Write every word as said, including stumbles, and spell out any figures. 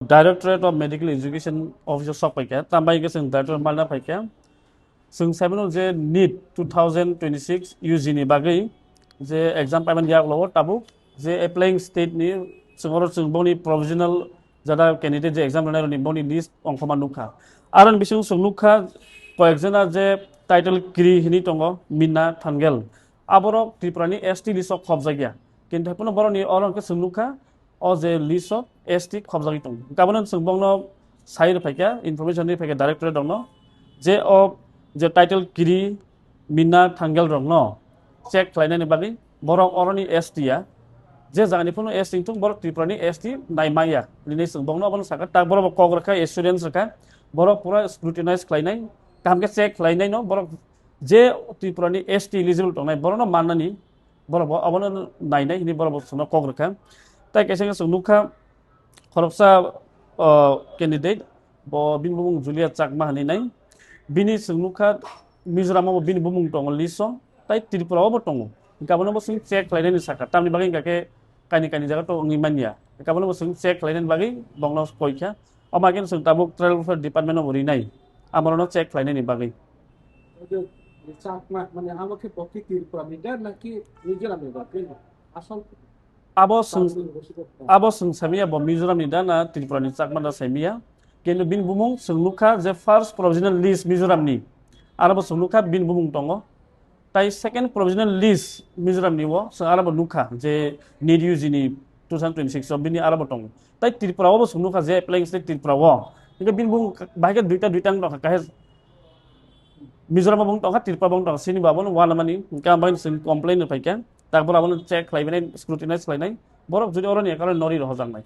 Directorate of Medical Education office o sok paikha, tambai hwnkhe chwng director malna paikha. Chwng saimano je NEET two thousand twenty-six U G ni bagwi je exam paimani yagulo tabuk je applying state ni chwng oro chwng boni provisional jada candidate je exam rwnai rokni boni list ongkhorma nukha. Aroni bising chwng nukha koyekjona je title kiri hinwi tongo Minna Thangel. Aborok Tripura ni S T list o khobjakya. Kintu haiphano borokni oro hwnkhe chwng nukha o je list o S T khobjagwi tongo. Hwnkhe abono chwng bongno sai rwphaikha, information rwphaikha directorate rokno je o je title kiri Minna Thangel rokno check khlainani bagwi borok oroni S T ya, je jagani phano S T wngthung, borok Tripura ni S T naimaya hinwi chwng bongno abono sakha. Tak borok bo kok rwkha, assurance rwkha, borok pura scrutinize khlainai, kaham khe check khlainai no borok je Tripura ni S T eligible tongnai borokno mannani, borok bo abono nainai hinwi borok bo chwngno kok rwkha. Tai kaisa khe chwng nukha khoroksa, o, candidate, bo bini bumung Julia Chakma hinwi nai. Bini chwng nukha Mizoram o bo bini bumung tongo list o, tai Tripura o bo tongo. Hwnkhe abono bo chwng check khlainani sakha, tamni bagwi hwnkha khe kaini kaini jaga to wngwi manya. Hwnkhe abono bo chwng check khlainani bagwi bongno koikha. Omo hai kheno chwng tabuk tribal welfare department o bo rinai, amorono check khlainani bagwi. Ojo, Chakma, mane amo khe bo khe Tripura ni da naki Mizoram ni da, bini asol Abo chwng, Chakma ni bo se da. Abo chwng saimanya bo Mizoram ni da na Tripura ni Chakma da saimanya. Kintu bini bumung chwng nukha je first provisional list Mizoram ni. Aro bo chwng nukha bini bumung tongo. Tai second provisional list Mizoram ni o chwng aro bo nukha je NEET U G ni two thousand twenty-six o bini aro bo tongo. Tai Tripura o bo chwng nukha je applying state Tripura o. Hingke bini bumung bahai khe duita duita wng tongkha. Kahe Mizoram bo wng tongkha, Tripura bo wng tongkha, sini bo abono uanamani, hingke ang bai chwng complain rwphaikha, tak borok abono check khlaibainai, scrutinize khlainai, borok jodi oroni account nori rohorjaknai.